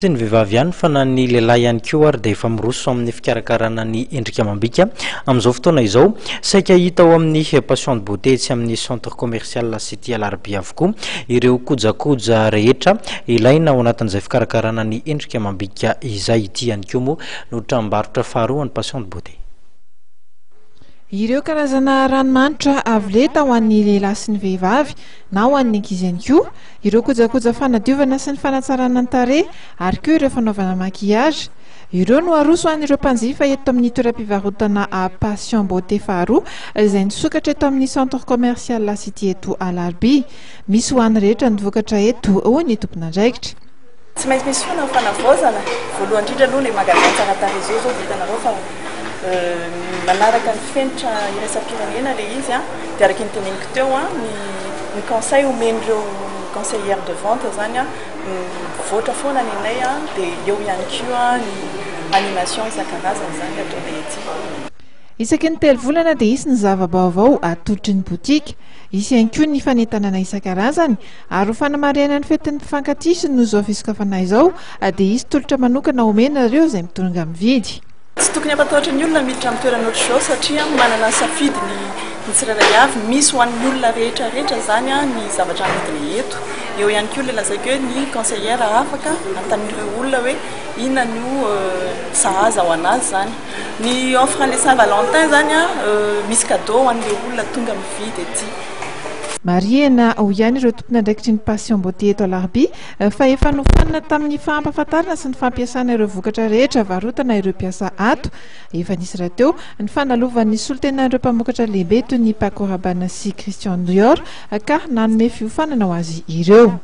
Tsy ny vehivavy ihany fa na ny lehilahy ihany koa ary dia efa miroso amin'ny fikarakarana ny endrika amam-bika amin'izao fotoana izao. Saika hita ao amin'ny Passion de Beauté etsy amin'ny Centre Commercial City Alarobia avokoa ireo kojakoja rehetra ilaina ao anatin'izay fikarakarana ny endrika amam-bika izay. Ity ihany koa moa no tranombarotra faharoa an'ny Passion de Beauté. Ireo karazana ranomanitra avo lenta ho an'ny lehilahy sy ny vehivavy na ho an'ny ankizy ihany koa, ireo kojakoja fanadiovana sy ny fanatsarana ny tarehy ary koa ireo fanaovana maquillage. Ireo no aroso ho an'ireo mpanjifa eto amin'ny toeram-pivarotana Passion Beauté faharoa izay nisokatra eto amin'ny Centre Commercial La City eto Alarobia. Misy ho an'ny rehetra ny vokatra eto, hoy ny tompon'andraikitra. Tsy maintsy misy foana ny fanavaozana, voalohany indrindra aloha ilay magasin tsara tarehy izao izao dia hitanareo fa manaraka ny fenitra iraisam-pirenena ilay izy an, dia araka ny teneniko teo an, ny ny conseil omen'ireo conseillère de vente izany an, mivoatra foana ny anay an, dia eo ihany koa ny animation isan-karazany izany ataonay ety. Isaky ny 3 volana dia hisy ny zava-baovao atolotry ny botika. Hisy ihany koa ny fanentanana isan-karazany ary ho fanamarihana ny fetin'ny mpifankatia sy noho izao fisokafana izao dia hisy tolotra manokana omena ireo izay mitonga mividy. Tsy tokony hampatahotra ny olona miditra amin'ny toerana ohatr'izao satria manana ny safidiny ny tsirairay avy. Misy ho an'ny olona rehetra rehetra izany ny zavatra amidina eto. Eo ihany koa ilay lazaiko hoe ny conseillère afaka anontanian'ireo olona hoe inona no sahaza ho an'azy izany. Ny offre an'ilay Saint Valentin izany misy cadeau ho an'ireo olona tonga mividy ety. Marihina ho ihany ireo tompon'andraikitry ny Passion Beauté eto Alarobia fa efa nofanina tamin'ny fampahafantarana sy ny fampiasana ireo vokatra rehetra varotana ireo mpiasa ato. Efa nisy rahateo ny fandalovan'ny solontenan'ireo mpamokatra lehibe toy ny Paco Rabanne sy Christian Dior ka nanome fiofanana ho azy ireo.